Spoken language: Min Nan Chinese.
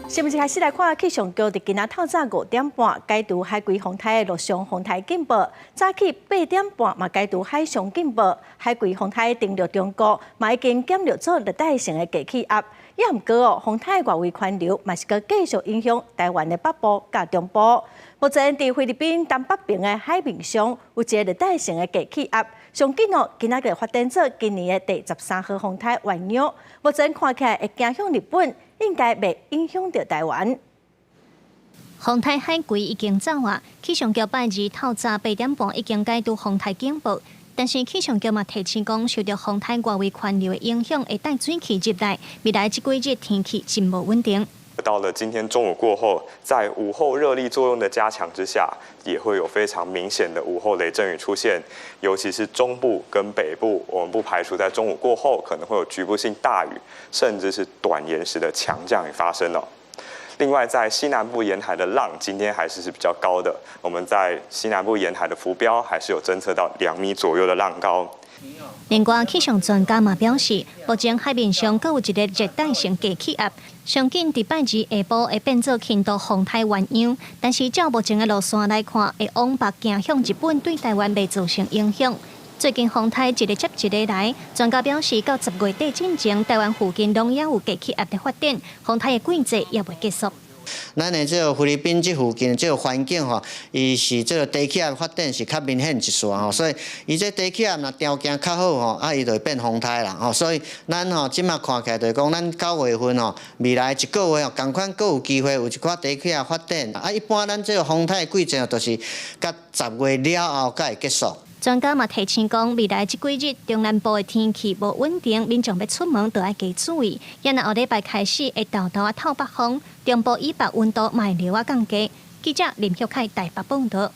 新聞開始來看，氣象局佇今仔透早5點半解除海葵風颱的陸上風颱警報，早起8點半嘛解除海上警報。海葵風颱登陸中國，嘛已經減弱做熱帶性的低氣壓。也毋過哦，風颱外圍環流嘛是閣繼續影響台灣的北部佮中部。目前佇菲律賓東北邊的海面上有一个熱帶性的低氣壓，上緊哦，今仔日發展做今年的第13號風颱鴛鴦。目前看起來會行向日本，應該袂影響著台灣。風颱海葵已經走啊！氣象局拜二透早8點半已經解除風颱警報，但是氣象局嘛提醒講，受著風颱外圍環流的影響，會帶水汽入來，未來這幾日天氣真無穩定。到了今天中午過後，在午後熱力作用的加強之下，也會有非常明顯的午後雷陣雨出現，尤其是中部跟北部，我們不排除在中午過後可能會有局部性大雨，甚至是短延時的強降雨發生哦。另外，在西南部沿海的浪今天還是比較高的，我們在西南部沿海的浮標還是有偵測到2米左右的浪高。另外，氣象專家嘛表示，目前海面上閣有一个熱帶性低氣壓，上緊佇拜二下晡會變做輕度風颱鴛鴦，但是照目前的路線來看，會往北行向日本，對台灣袂造成影響。最近風颱一个接一个來，專家表示，到10月底進前，台灣附近攏猶有低氣壓的發展，風颱的季節猶未結束。咱的這个菲律賓這附近這个環境吼，伊是這个低氣壓發展是較明顯一線吼，所以伊這低氣壓若條件較好吼，啊伊就會變風颱啦吼，所以咱吼這馬看起來就是講，咱9月份吼，未來一個月吼，仝款閣有機會有一寡低氣壓發展。啊，一般咱這个風颱季節就是佮10月了後才會結束。專家嘛提醒講，未來這幾日中南部的天氣無穩定，民眾欲出門都愛加注意。也若後禮拜開始會沓沓仔透北風，中部以北溫度嘛會略仔降低。記者林玉凱台北報道。